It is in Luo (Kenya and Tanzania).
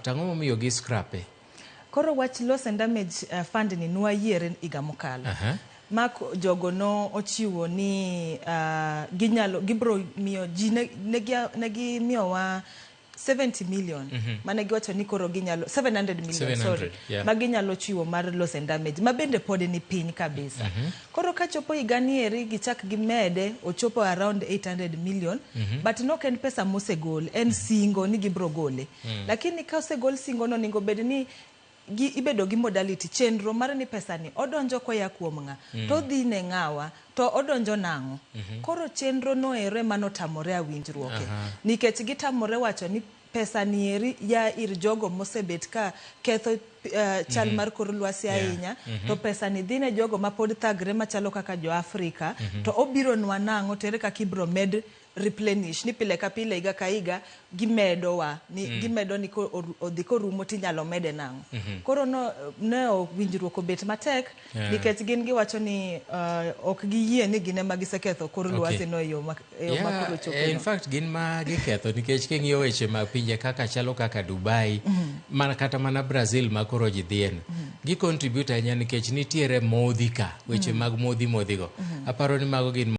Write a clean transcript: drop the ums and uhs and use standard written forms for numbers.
To ang'o momiyo gi scrap e? Koro wach loss and damage fund ni nwayiere higa mokalo. Ma jogo no ochiwo ni ginyalo gibro miyo ji ne gimiyowa 70 million mane giwacho ni koro ginyalo 700 million, 700, sorry, ma ginyalo chiwo mar loss and damage, ma bende pod ni piny kabisa. Koro kachopo higa ni eri gichak gimede ochopo around 800 million, but nok en pesa mosegol, en singo ni gibro gole. Lakini ka osegol singo no, onego bed ni gi ibedo gi modality, chenro mar ni pesa ni odonjo koya kuom ng'a, to odhi ne ng'awa, to odonjo nang'o. Koro chenro no ero ema notamore a winjruoke, nikech gitamore wacho ni pesa ni eri ya ir jogo mosebet ka ketho chal mar kor lwasi ahinya, to pesa ni dhi ne jogo mapod thagre machalo kaka jo Afrika, to obiro nwa nang'o, to ere kaka ibro med replenish ni pile ka pile, higa ka higa gimedowa ni gimedo ni odhi korumo tinyalo mede nang'o. Koro no ne winjruok obet matek nikech gin giwacho ni ok giyie ni gin ema giseketho kor lwasi no e yo ma koro chope in no. Fact gin ma giketho, nikech king'iyo weche mag pinje kaka chalo kaka Dubai, mana kata mana Brazil ma koro ji dhiye no, gi contribute ahinya nikech nitiere modhi ka weche mag modhi modhi go. Aparo ni mago gin